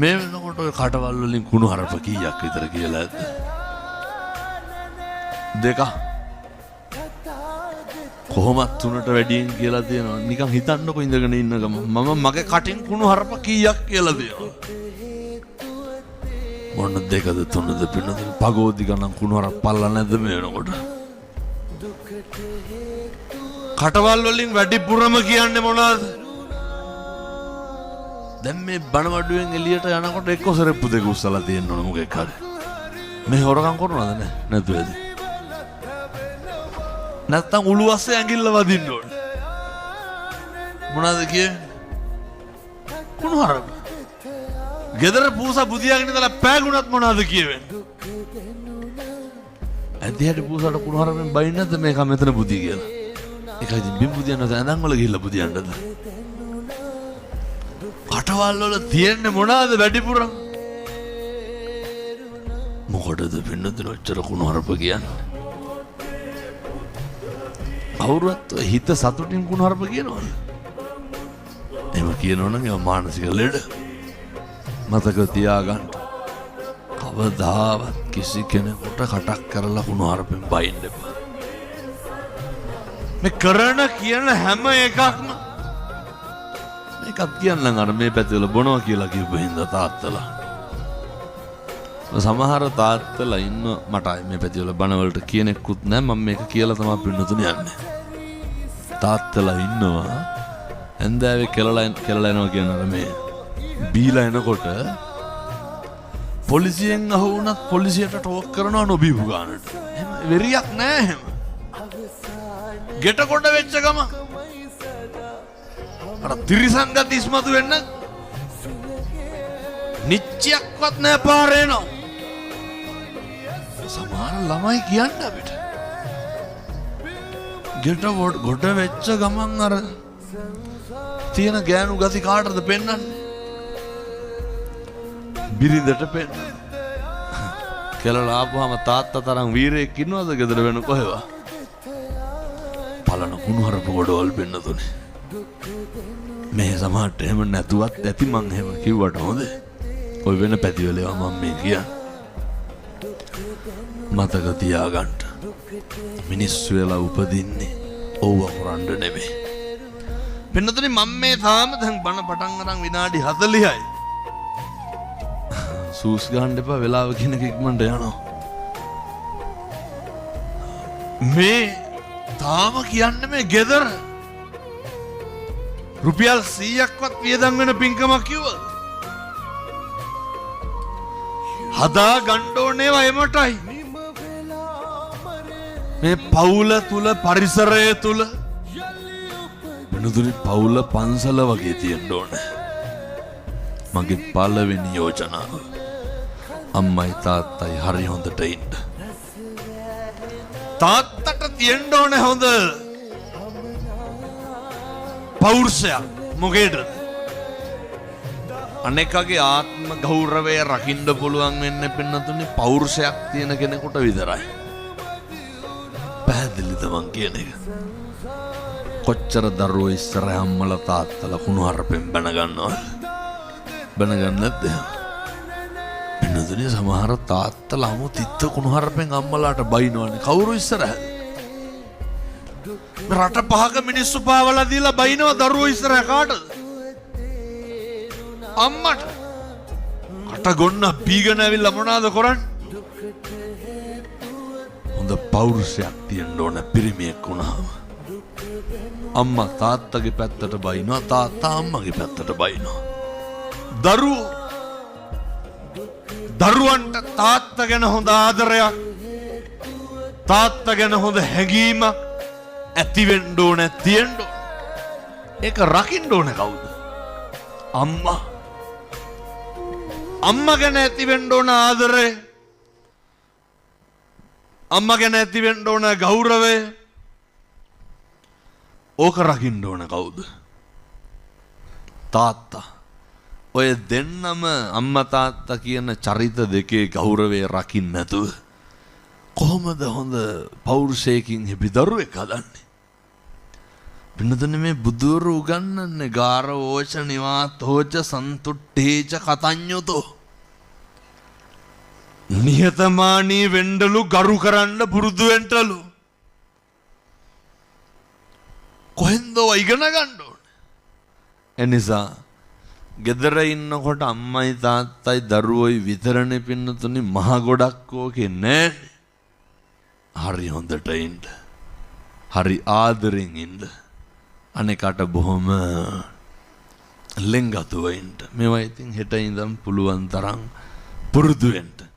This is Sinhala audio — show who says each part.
Speaker 1: මේ වෙනකොට ඔය කටවල් වලින් කුණු හරප කීයක් විතර කියලා ඇද්ද? දෙකක්. කොහොමත් තුනට වැඩියෙන් කියලා තියෙනවා. නිකන් හිතන්නකො ඉඳගෙන ඉන්න ගම මම මගේ කටින් කුණු හරප කීයක් කියලා තියෙනවා. මොන දෙකද තුනද පිනද පගෝදි ගණන් කුණු හරප පල්ලා නැද්ද මේ වෙනකොට? කටවල් වලින් වැඩිපුරම කියන්නේ මොනවද? දැන් මේ බණවඩුවෙන් එළියට යනකොට එක්ක සෙරෙප්පු දෙක උස්සලා තියෙන්න ඕන මොකෙක් හරි. මේ හොරකම් කරනවද නෑ? නැතුව ඇති. නැත්තම් උළු අස්සේ ඇඟිල්ල වදින්න ඕන. මොනවද කියන්නේ? කුණු හරප. ගෙදර පූසා බුදියාගෙන ඉඳලා පෑගුණත් මොනවද කියවෙන්නේ? ඇති හැටි පූසාට කුණු හරපෙන් බයින්නේ නැද්ද මේක මෙතන බුදි කියලා? ඒකයි ඉතින් බිම් බුදියන්නද ඇඳන් වල ගිහිල්ලා බුදියන්නද? කටවල් වල තියෙන්නේ මොනවාද වැඩිපුරම? මොකටද පින්නතුන ඔච්චර කුණු හරප කියන්නේ? කවුරුවත් ඔය හිත සතුටින් කුණු හරප කියනවද? එහෙම කියනවනම් ඒවා මානසික ලෙඩ. මතක තියාගන්න. කවදාවත් කිසි කෙනෙකුට කටක් කරලා කුණු හරපෙන් බයින්න එපා. මේ කරන කියන හැම එකක්ම මේකත් කියන්නම්, අර මේ පැතිවල බොනවා කියලා කිව්ව හින්දා තාත්තලා. සමහර තාත්තලා ඉන්න, මට ආයේ මේ පැතිවල බණවලට කියනෙකුත් නෑ, මම මේක කියලා තමයි පින්නතුන යන්නේ. තාත්තලා ඉන්නවා හැන්දෑවේ කෙලලා කෙලලා එනවා කියන අර මේ බීලා එනකොට පොලිසියෙන් අහු වුණත් පොලිසියට ටෝක් කරනවා නොබීපු ගානට. එහෙම වෙරියක් නෑ එහෙම. ගෙට කොට වෙච්ච ගම අර තිරිසන් ගති ඉස්මතු වෙන්න නිච්චයක්වත් නෑ, පාරේ එනවා. සමහර ළමයි කියන්න අපිට ගෙට ගොඩ වෙච්ච ගමන් අර තියෙන ගෑනු ගති කාටද පෙන්වන්නේ? බිරිඳට පෙන්වන්න. කෙලලා ආපුවාම තාත්තා තරම් වීරයෙක් ඉන්නවද ගෙදර වෙන කොහෙවත්? පලන කුණුහරුප ගොඩවල් පෙන්නතුනේ. මේ සමහරට එහෙම නැතුවත් ඇති, මං එහෙම කිව්වට හොඳේ. ඔය වෙන පැතිවල ඒවා මං මේ කියන්නේ. මතක තියාගන්න. මිනිස්සු වෙලා උපදින්නේ ඔව්ව කරන්න නෙමෙයි. පින්නතුනි, මං මේ තාම දැන් බණ පටන් අරන් විනාඩි 40යි. සූස් ගහන්න එපා, වෙලාව කියන එක ඉක්මනට යනවා. මේ තාම කියන්නේ මේ ගෙදර රුපියල් 100ක්වත් වියදම් වෙන පින්කමක් කිව්වද? හදා ගන්න ඕනේ ඒවා එමටයි. මේ පවුල තුල, පරිසරය තුල වෙනදුනි, පවුල පන්සල වගේ තියෙන්න ඕනේ. මගේ පළවෙනි යෝජනාව, අම්මයි තාත්තයි හරි හොඳට ඉන්න. තාත්තට තියෙන්න ඕනේ හොඳ පෞරුෂයක්. මොකේද? අනෙකගේ ආත්ම ගෞරවය රකින්න පුළුවන් වෙන්නේ පින්නතුනේ පෞරුෂයක් තියෙන කෙනෙකුට විතරයි. පැහැදිලිද මං කියන එක? කොච්චර දරුවෝ ඉස්සර අම්මලා තාත්තලා කුණු හරපෙන් බැන ගන්නවද? බැන ගන්න නැද්ද එහෙම? පින්නතුනේ, සමහර තාත්තලා අමු තිත්ත කුණු හරපෙන් අම්මලාට බයිනවනේ. කවුරු ඉස්සරහද? රට පහක මිනිස්සු පාවලා දීලා බයිනවා දරුවෝ ඉස්සරහ, කාටද? අම්මට. කට ගොන්න බීගෙන ඇවිල්ලා මොනවාද කරන්නේ? හොඳ පෞරුෂයක් තියෙන්න ඕන පිරිමියෙක් වුණාම. අම්මා තාත්තගේ පැත්තට බයිනවා, තාත්තා අම්මගේ පැත්තට බයිනවා. දරුවෝ, දරුවන්ට තාත්තා ගැන හොඳ ආදරයක්, තාත්තා ගැන හොඳ හැඟීමක් ඇති වෙන්න ඕන, තියෙන්න ඕන. ඒක රකින්න ඕන කවුද? අම්මා. අම්මා ගැන ඇති වෙන්න ඕන ආදරය, අම්මා ගැන ඇති වෙන්න ඕන ගෞරවය, ඕක රකින්න ඕන කවුද? තාත්තා. ඔය දෙන්නම අම්මා තාත්තා කියන චරිත දෙකේ ගෞරවය රකින්න නැතුව කොහොමද හොඳ පෞරුෂයකින් හිපි දරුවෙක් හදන්නේ? පින්නතුනේ මේ බුදුවරු උගන්වන්නේ ගාරවෝච නිවාතෝච සන්තුට්ඨේච කතඤ්ඤතෝ. නිහතමානී වෙන්නලු, ගරු කරන්න පුරුදු වෙන්නලු. කොහෙන්ද ඔය ඉගෙන ගන්න ඕනේ? එනිසා ගෙදර ඉන්නකොට අම්මයි තාත්තයි දරුවෝයි විතරනේ පින්නතුනි, මහ ගොඩක් ඕකේ නෑනේ. හරි හොඳට ඉන්න, හරි ආදරෙන් ඉන්න, අනෙකට බොහොම ලෙන්ගතුව ඉන්න. මේවා ඉතින් හෙට ඉඳන් පුළුවන් තරම් පුරුදු වෙන්න.